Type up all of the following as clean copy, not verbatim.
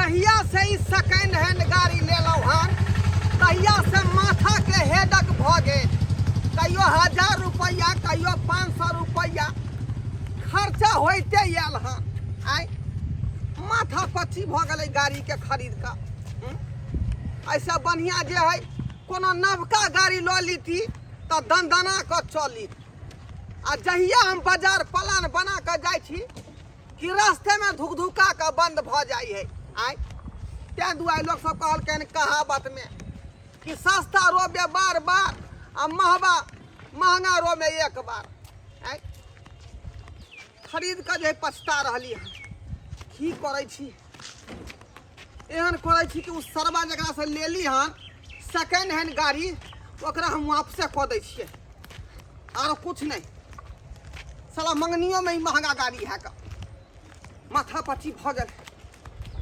जहिया से ई second hand गाड़ी लेलहुँ हन तहिया से माथाके हेडक भऽ गेल। कहियो 1000 रुपैआ, कहियो 500 रुपैआ खर्चा होइते आयल हन। आइ माथा पच्ची भऽ गेलै गाड़ीके खरीद कऽ। एहिसँ बढ़िआँ जे है कोनो नवका गाड़ी लऽ लीती तऽ दनदना कऽ चली। आ जहिया हम बाजार प्लान बना कऽ जाइ छी कि रास्तेमे धुकधुका कऽ बंद भऽ जाइ है। आइ तें दुआरे लोक सब कहलकनि कहावतमे कि सस्ता रोबे बार बार आ महबा महंगा रोबे एक बार। आइ खरीद कऽ जे पछता रहली हन। की करै छी, एहन करै छी कि ओ सरबा जकरासँ लेली हन सेकेंड हैंड गाड़ी ओकरा हम वापसे कऽ दै छियै, आरो कुछ नहि। साला मंगनियोमे ई महंगा गाड़ी है कऽ माथा पच्ची भऽ गेल।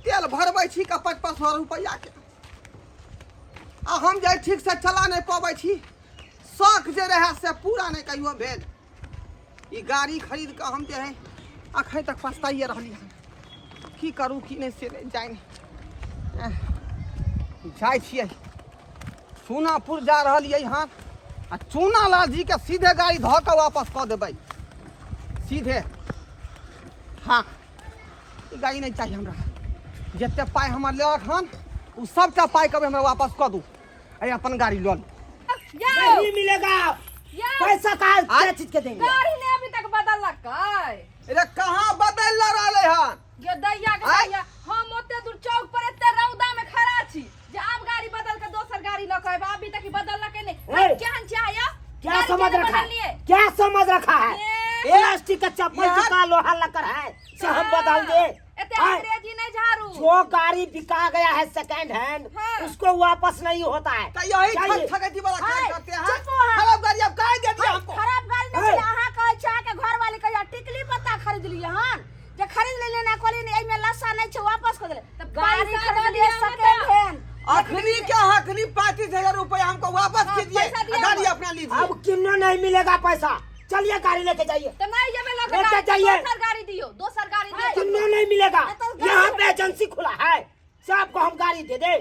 तेल भरबै छी कऽ 5500 रुपैआके, आ हम जे ठीकसँ चला नहि पबै छी। शौक जे रहए से पूरा नहि कहियो भेल। ई गाड़ी खरीद कऽ हम जे है अखन तक पछताइए रहली हन। की करू की नहि से नहि जानि। जाइ छियै सोनापुर जा रहलियै हन आ चूना लाल जी के सीधे गाड़ी धऽ कऽ वापस कऽ देबै सीधे। हाँ, ई गाड़ी नहि चाही हमरा। जते पाइ हमर लेलक हन ओ सबटा पाइ कभी हमरा वापस कऽ दू, अरे अपन गाड़ी लऽ लू। नहीं मिलेगा पैसा। का क्या चीज के देंगे? गाड़ी ने अभी तक बदललकै। अरे कहाँ बदल रहलै हन? गे दैया के आँय? दैया, हम ओते दूर चौक पर एते रौदा में खड़ा छी जे आब गाड़ी बदल के दोसर गाड़ी लऽ के आयब, अभी तक ई बदललकै नहि। ए! केहन छै आया? क्या गाड़ी समझ केना रखा है? बदललियै? क्या समझ रखा है? ए! प्लास्टिक का चप्पल यार। जूता लोहा लकर है से हम बदल दे? एते आय, अंग्रेजी नहीं झाड़ू। जो गाड़ी बिका गया है सेकंड हैंड हाँ। उसको वापस नहीं होता है। तो यही चाहिए। ठग ठगैती वाला काम हाय, करते हैं। चुप हो अहाँ। खराब गाड़ी अब काहे दे दिया हमको? खराब गाड़ी नहीं हाय। छै, अहाँ कहै छै अहाँके घर वाली कहिया टिकली पत्ता खरीद लियै हन, जे खरीद लेलियै ना कहलियै ने एहिमे लस्सा नहीं छै, वापस कऽ देले। तऽ गाड़ी पैसा खरीद दऽ लियै दिअ सेकेंड तऽ। हैंड। अखनी क्या अखनी 35,000 रुपया हमको वापस हाँ, कीजिए, पैसा दिया गाड़ी हमको। अपना लीजिए। अब किन्नो नहीं मिलेगा पैसा, चलिए गाड़ी लेके जाइए। तऽ नहीं जेबै लऽ के लेके गाड़ी, जाइए। दोसर गाड़ी दियौ, दोसर गाड़ी दियौ। किन्नो नहीं मिलेगा, तो गाड़ी- यहाँ पे एजेंसी खुला है, सबको हम गाड़ी दे दे।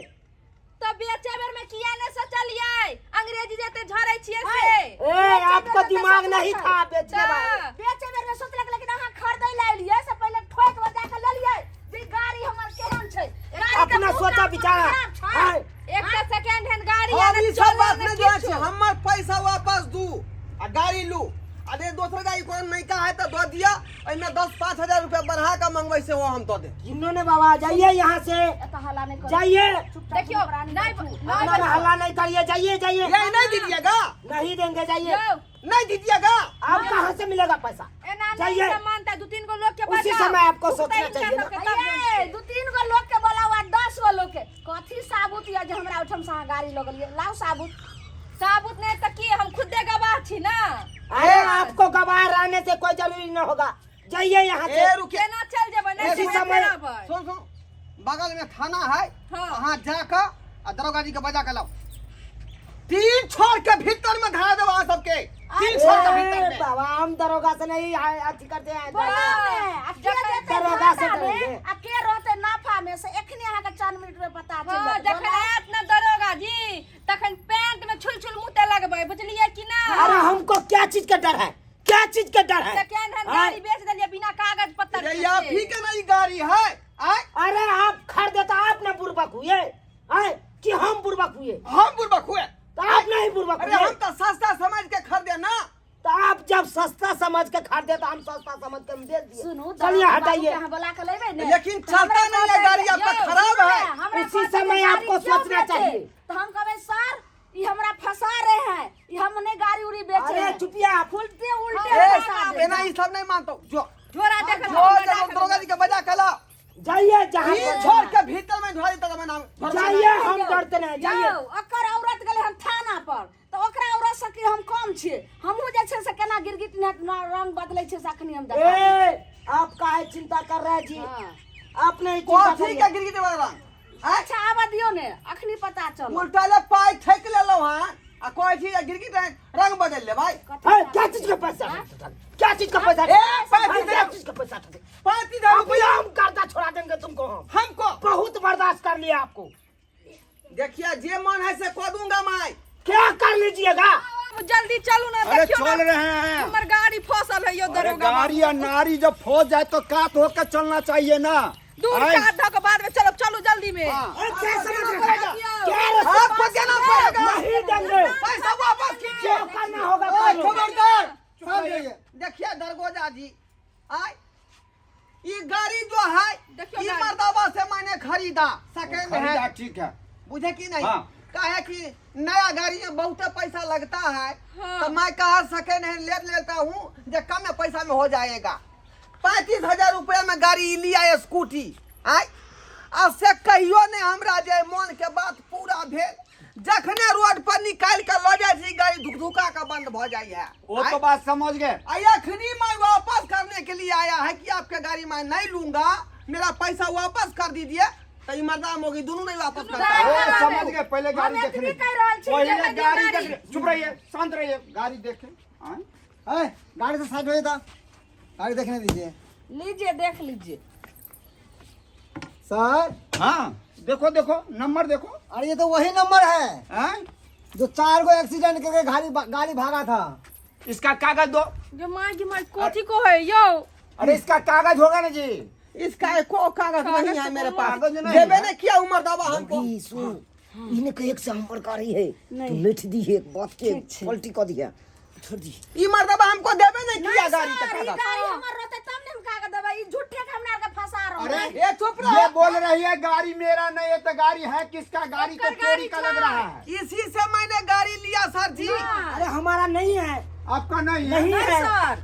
तऽ बेचे बेर में किया नहीं सोचलियै अंग्रेजी जते झरै छियै से? ए, आपको दिमाग नहीं था बेचने तऽ वाले। बेचे बेर में सोचलक, लेकिन अहाँ खरीदै लए एलियै से पहिले ठोक बजा के लेलियै जे ई गाड़ी हमर केहन छै। गाड़ी के अपना मुँह सोचा कान विचारा। खराब छै। हाँ, एकटा सेकेंड हैंड गाड़ी हम आ ने ई सब चलल बात ने नहीं जानै किछु। छी, हमर पैसा वापस दू आ गाड़ी लू। अरे दोसर गाड़ी कोनो नयका है तो दऽ दिअ, एहिमे 10-5 हजार रुपया बढ़ा कऽ मंगबै से हम दऽ देब। किन्नो ने बाबा, जाइए यहाँ से। एतऽ हल्ला नहि करू। जाइए। चुपचाप देखियौ, दुनू प्राणी नहि बैठू। नहि अपना में हल्ला नहीं करिए, जाइए जाइए। ये नहीं दीजिएगा? नहीं देंगे, जाइए। यौ, नहीं दीजिएगा? आप कहाँ से मिलेगा पैसा? एना नहीं जाइए। मानता, दू तीन गो लोग के उसी बजाउ। समय आपको उठतै सोचना हिनका चाहिए ना। सबके तब ये दू तीन गो लोग के बोलाउ आ 10 गो लोग के कथी साबुत यऽ जे हमरा ओहिठाम से अहाँ गाड़ी लऽ गेलियै? लाउ साबुत। साबुत नहीं तऽ की हम खुदे गवाह छी ना? अरे आपको गवाह रहने से कोई जरूरी न होगा, जाइए यहाँ से। ए रुकिए। केना चल जेबै? नहीं उसी जेबै, समय- केना अबै? सुन सुन, बगल में थाना है, हाँ। वहाँ जाकर आ दरोगा जी के बजा के लाओ, तीन छोर के भीतर में धरा देब अहाँ सबके, तीन छोर के भीतर ए, में। बाबा हम दरोगा से नहीं अथी करते हैं। बोलाउ ने, आ के जखन जेतै दरोगा से घाटा में, करेंगे। आ के रहतै नाफा में से एखने अहाँके चंद मिनट में पता चलि हाँ, जायत। जखन बोलाउ। आयत ना दरोगा जी तखन पैंट में छुल छुल मुते लगबै, बुझलियै कि ना? अरे हमको क्या चीज का डर है, क्या चीज का डर है? सेकेंड हैंड हाँ? गाड़ी बेच देलियै बिना कागज पत्तर ये के। आप ही के ना ई गाड़ी है आय? अरे आप खरीदे तो आप ना बुर्बक हुए आए कि हम बुर्बक हुए? हम बुर्बक हुए तो आप नहीं बुर्बक अरे हुए। हम तो सस्ता समझ के खरीदे ना। तो आप जब सस्ता समझ के खरीदे तो हम सस्ता समझ के हम बेच दिए। सुनू, चलिए दरोगा बाबू हटाइए। के अहाँ बोला के लेबै ने। लेकिन तऽ हमरा चलता नहीं है कहतै गाड़ी, जे- आपका यौ, खराब सुनू है। ने, हमरा उसी कहतै जे समय गाड़ी आपको क्यों सोचना बेचे? चाहिए। तऽ हम कहबै सर ई हमरा फंसा रहे हैं, ई हम नहीं गाड़ी उड़ी बेचे अरे हैं। चुपिया आप। उल्टे उल्टे ए, फंसा दे। एना ई सब नहीं मानतो जो झोरा देख जो दरोगा जी के बजा के लाओ। जाइए जहाँ तीन पर छोर के भीतर में धोरी तक में नाम जाइए, हम डरते नहीं, जाइए। यौ, ओकर औरत गेलै हन थाना पर तऽ ओकरा औरत से की हम कम छियै? हमहूँ जे छै से केना गिरगिट रंग बदलै छै से अखनी हम देखा दै ए आप काहे चिंता कर रहे हैं जी? हाँ। आप नहीं चिंता कथी करिए। के गिरगिट वाला रंग? आँय? अच्छा आबऽ दियौ ने, अखनी पता चल। उल्टा ले पाई ठकि लेलहुँ हँ आ कहै छी जे गिरगिट रंग बदलि लेबै। ए, क्या चीज का पैसा? क्या चीज का पैसा? ए, 35 क्या चीज का पैसा? 35,000 अभी रुपया हम कर्जा छोड़ा देंगे तुमको हम। हमको बहुत बर्दाश्त कर लिया आपको। देखिए जे मन है से कह दूंगा मैं। क्या कर लीजिएगा? जल्दी चलू ना। अरे देखियो चल ना, रहे हैं। हमर गाड़ी फसल है यो। अरे दरोगा गाड़ी या नारी जब फंस जाए तो कात होकर चलना चाहिए ना। दूर आए? काट धक बाद में चलो, चलो जल्दी में। हाँ। अरे क्या समझ रखा क्या रे? आपको देना पड़ेगा। नहीं देंगे। पैसा वापस कीजिए। जो करना होगा ओए, कर लो। खबरदार, सामने जाइए। देखिए दरगोजा जी, आय ये गाड़ी जो है देखियो ये गाड़ी। मर्दावा से मैंने खरीदा सेकेंड खरीदा है, ठीक है। बुझे कि नहीं? हाँ। काहे कि नया गाड़ी में बहुत पैसा लगता है। हाँ। तो मैं कहा सेकेंड हैंड ले लेता हूँ जो कम में पैसा में हो जाएगा। 35,000 रुपया में गाड़ी लिया है स्कूटी। आय आ से कहियो नहीं हमरा जे मन के बात पूरा भेल। जखने रोड पर निकाल के लऽ जाइ छी गाड़ी धुक धुका के बंद भ जाइ है। वो तो बात समझ गए। अखनी मैं वापस करने के लिए आया है कि आपके गाड़ी मैं नहीं लूंगा, मेरा पैसा वापस कर दीजिए। तो ई मर्दा मोगी दोनों नहीं वापस करता ओ, है। समझ गए, पहले गाड़ी हम देखने। एतबी कहि रहल छी जे पहले देखियौ गाड़ी गाड़ी। देखने। चुप रहिए, शांत रहिए, गाड़ी देखे। आए? ए, गाड़ी से साइड हो जाता, गाड़ी देखने दीजिए। लीजिए, देख लीजिए। सर। हाँ, देखो देखो, नंबर देखो। अरे ये तो वही नंबर है हाँ? जो 4 गो एक्सीडेंट करके गाड़ी गाड़ी भागा था। इसका कागज दो। गे माय गे माय, कोथी को है यो? अरे इसका कागज होगा ना जी। इसका एको कागज नहीं है मेरे पास। कागज नहीं देबे है। नहीं किया उमर दावा हमको। अभी सुन, इन्हें के एक से हमर गाड़ी है तो लेट दी है बात के पलटी कर दिया, छोड़ दी। ई मर्दबा हमको देबे नहीं किया गाड़ी के सर, ई कागज। गाड़ी हमर रहते तब ने हम कागज देबै। ई झूठे के हमरा आर के फंसा रहल अरे है। ए चुप ये रहो। बोल रही है गाड़ी मेरा नहीं है, तो गाड़ी है किसका? गाड़ी तो एकर चोरी गाड़ी का लग रहा है। इसी से मैंने गाड़ी लिया सर जी। अरे हमारा नहीं है। आपका नहीं है? नहीं नहीं है। सर।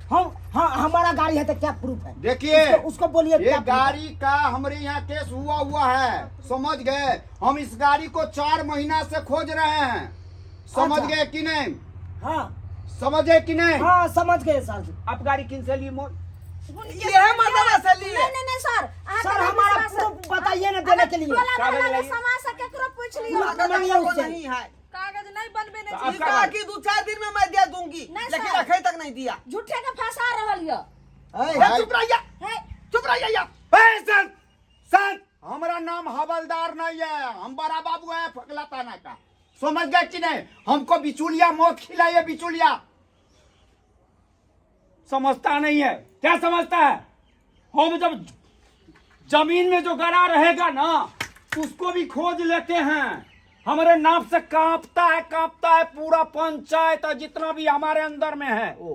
हम हाँ, हमारा गाड़ी है तो क्या प्रूफ है? देखिए उसको बोलिए ये क्या proof है? गाड़ी का हमारे यहाँ केस हुआ हुआ है, समझ गए? हम इस गाड़ी को 4 महीना से खोज रहे हैं, समझ अच्छा। गए कि नहीं? हाँ। समझे कि नहीं? हाँ, समझ गए सर जी। आप गाड़ी किन से ली मोल? ये मर्दबा से लिए। नहीं नहीं नहीं सर, अहाँके सर नहि हमारा विश्वास है। प्रूफ बताइए ना देने के लिए। टोला कागज मोहल्ला में लाइए। समाज से केकरो पूछ लियौ। कागज मांगिए हमको उससे। नहीं है। कागज नहीं बनबे नहीं तो छै। आपका कहा कि 2-4 दिन में मैं दे दूंगी, नहीं लेकिन सर। अखन तक नहीं दिया। झूठे के फंसा रहल यऽ। ए, ए, चुप रहिए, हे चुप रहिए यार। ए, सर सर, हमारा नाम हवलदार नहीं है, हम बड़ा बाबू है फगला थाना का, समझ गए कि नहीं? हमको बिचुलिया मौत खिलाइए, बिचुलिया समझता नहीं है। क्या समझता है? हम जब जमीन में जो गड़ा रहेगा ना उसको भी खोज लेते हैं। हमारे नाम से कांपता है, कांपता है पूरा पंचायत और जितना भी हमारे अंदर में है वो।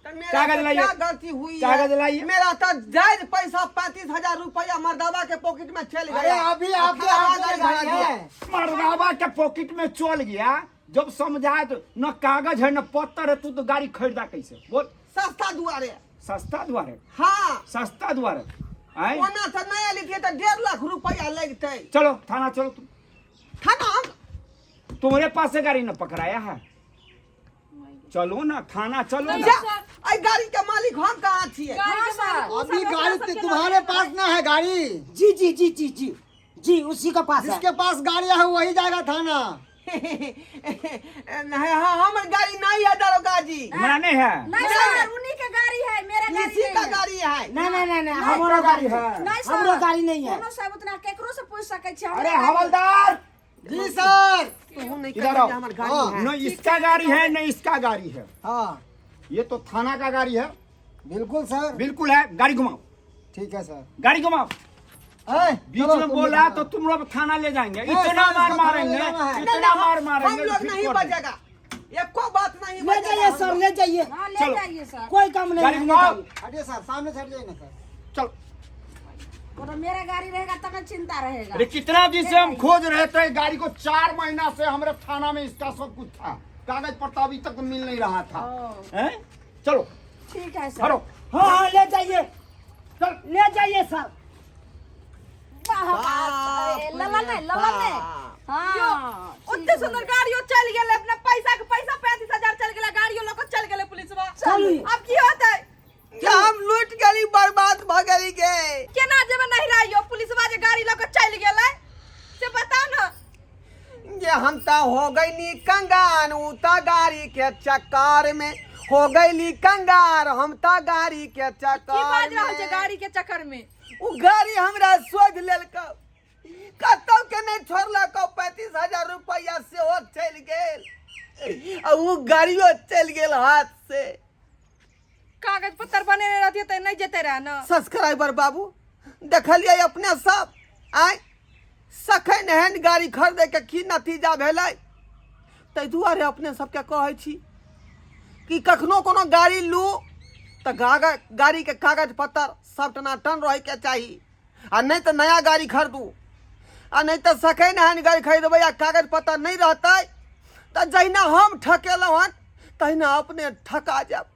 तो मेरा कागज तो लाइए। क्या गलती हुई है? कागज लाइए। मेरा तो जायज पैसा 35,000 रुपया मर्दावा के पॉकेट में चल अरे गया। अभी आपके अठारह हाथ में हजार गाड़ी दिया। है। मर्दावा के पॉकेट में चल गया। जब समझाए तो न कागज है न पत्थर है, तू तो गाड़ी खरीदा कैसे बोल? सस्ता दुआरे। सस्ता दुआरे? हाँ। सस्ता दुआरे आए? ओना से नया लिखिए तो 1.5 लाख रुपया लगते। चलो थाना चलो तुम। थाना हम तुम्हारे पास से गाड़ी न पकड़ाया है, चलो ना थाना चलो ना। जा, आई गाड़ी के मालिक हम कहाँ छिए? गाड़ी के मालिक उ अभी सब गाड़ी ओकरा सबके तुम्हारे लगे पास ना है गाड़ी। जी जी जी जी जी जी, उसी का पास है। जिसके पास गाड़ी है वही जाएगा थाना। नहीं, हाँ, हमर गाड़ी नहीं है दरोगा जी। तुम्हारा नहीं है? नहीं सर, उन्हीं के गाड़ी है, मेरा गाड़ी इसी नहीं का है। गाड़ी है। नहीं नहीं नहीं नहीं, हमारा गाड़ी है। नहीं सर, हमरो गाड़ी नहीं है। कोनो साहब उतना केकरो से पूछ सकै छी। अरे हमरा गाड़ी- हवलदार जी सर। तू नहीं इधर आओ। कहे हमर गाड़ी हाँ। है। न इसका गाड़ी है न इसका गाड़ी है। हाँ। ये तो थाना का गाड़ी है। बिल्कुल सर। बिल्कुल है, गाड़ी घुमाओ। ठीक है सर। गाड़ी घुमाओ। ए, बीच चलो, में तुम बोला भी तो तुम लोग थाना ले जाएंगे। सर, इतना इसको मार थाना ले मारेंगे, जाना है। इतना मार हम मारेंगे। लोग फिर नहीं छोड़ देंगे। बचेगा, एको बात नहीं ले बचेगा जाइए हम सर, लोग। ले जाइए। हाँ, ले चलो। जाइए सर। कोई काम नहीं गाड़ी है, ले घुमाओ। जाइए। हटिए सर, सामने से हट जाइए ना सर। चलो। वो तो मेरा गाड़ी रहेगा तब न चिंता रहेगा। अरे कितना दिन से हम खोज रहे थे गाड़ी को, 4 महीना से हमारे थाना में इसका सब कुछ था, कागज पत्ता अभी तक मिल नहीं रहा था। हैं? चलो ठीक है सर। हरो। हाँ हाँ, ले जाइए, ले जाइए सर। वाह, वाह, ए, ललन नहीं, ललन नहीं। हाँ, ओते सुंदर गाड़ियो चल गेलै, अपना पैसा के पैसा 35,000 चल गेलै, गाड़ियो लऽ के चल गेलै पुलिसवा। चलू। अब की होतै? क्या हम लूट गेली, बर्बाद भ गेली गे। केना जेबै नहिरा यो? पुलिसवा जे गाड़ी लऽ के चल गेलै से बताउ न। ये हम तो हो गई कंगान उ तो गाड़ी के चक्कर में हो गई कंगार, हम तो गाड़ी के की चक्कर बाज रहल छै में। गाड़ी के चक्कर में? उ गाड़ी हमरा शोध लेलक। कतौ के नहि छोड़लक, 35,000 रुपैआ सेहो चलि गेल आ ओ गाड़ियो चलि गेल हाथ से। कागज पत्तर बनेने रहतियै तऽ नहि जेते रहे ने। सब्सक्राइबर बाबू, देखलियै अपने सब आय सेकेंड हैंड गाड़ी खरीदे के की नतीजा भेलै? ताहि दुआरे अपने सबके कहै छी कि कखनो कोनो गाड़ी लू तऽ गाड़ीके कागज पत्तर सब टनाटन रहैके चाही, आ नहि तऽ नया गाड़ी खरीदू, आ नहि तऽ सेकेंड हैंड गाड़ी खरीदबै आ कागज पत्तर नहि रहतै तऽ जहिना हम ठकेलहुँ हन तहिना अपने ठका जायब।